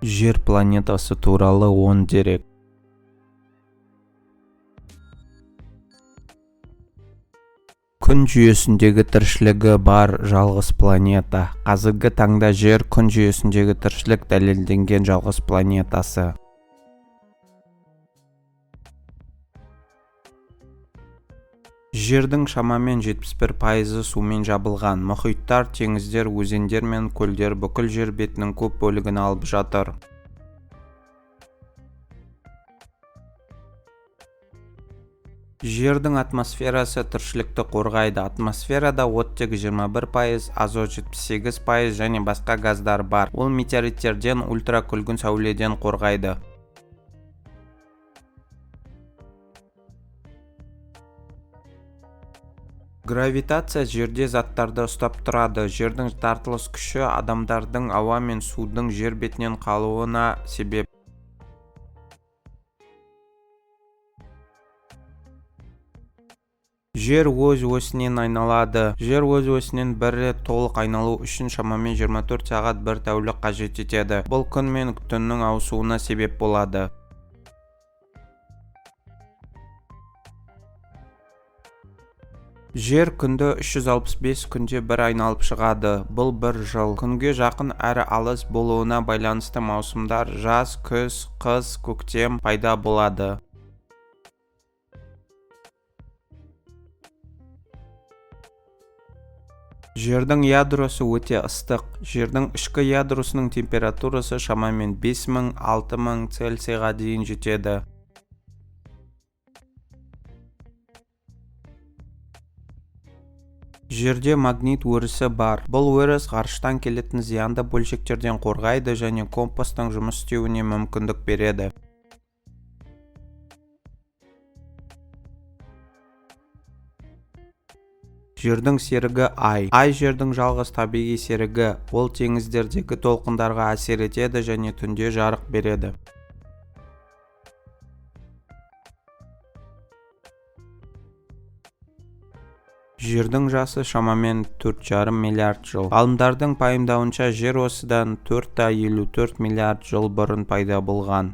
Жер планетасы туралы 10 дерек. Күн жүйесіндегі тіршілігі бар жалғыз планета. Қазіргі таңда Жер Күн жүйесіндегі тіршілік дәлелденген жалғыз планетасы. Жердің шамамен 71%-ы сумен жабылған. Мұхиттар, теңіздер, өзендер мен көлдер бүкіл жер бетінің көп бөлігін алып жатыр. Жердің атмосферасы тіршілікті қорғайды. Атмосферада оттегі 21%, азот 78% және басқа газдар бар. Ол метеориттерден, ультракүлгін сәуледен қорғайды. Гравитация жерде заттарды ұстап тұрады. Жердің тартылыс күші адамдардың ауа мен судың жер бетінен қалуына себеп. Жер өз осінен айналады. Жер өз осінен бір рет толық айналу үшін шамамен 24 сағат бір тәулік қажет етеді. Бұл күн мен түннің ауысуына себеп болады. Жер күнді 365 күнде бір айналып шығады. Бұл бір жыл. Күнге жақын әрі алыс болуына байланысты маусымдар жаз, күз, қыс, көктем пайда болады. Жердің ядросы өте ыстық. Жердің ішкі ядросының температурасы шамамен 5000-6000 Цельсийға дейін жетеді. Жерде магнит өрісі бар. Бұл өріс ғарыштан келетін зиянды бөлшектерден қорғайды және компастың жұмыс істеуіне мүмкіндік береді. Жердің серігі Ай. Ай Жердің жалғыз табиғи серігі. Ол теңіздердегі толқындарға әсер етеді және түнде жарық береді. Жердің жасы шамамен 4,5 миллиард жыл. Ғалымдардың пайымдауынша, Жер осыдан 4,54 миллиард жыл бұрын пайда болған.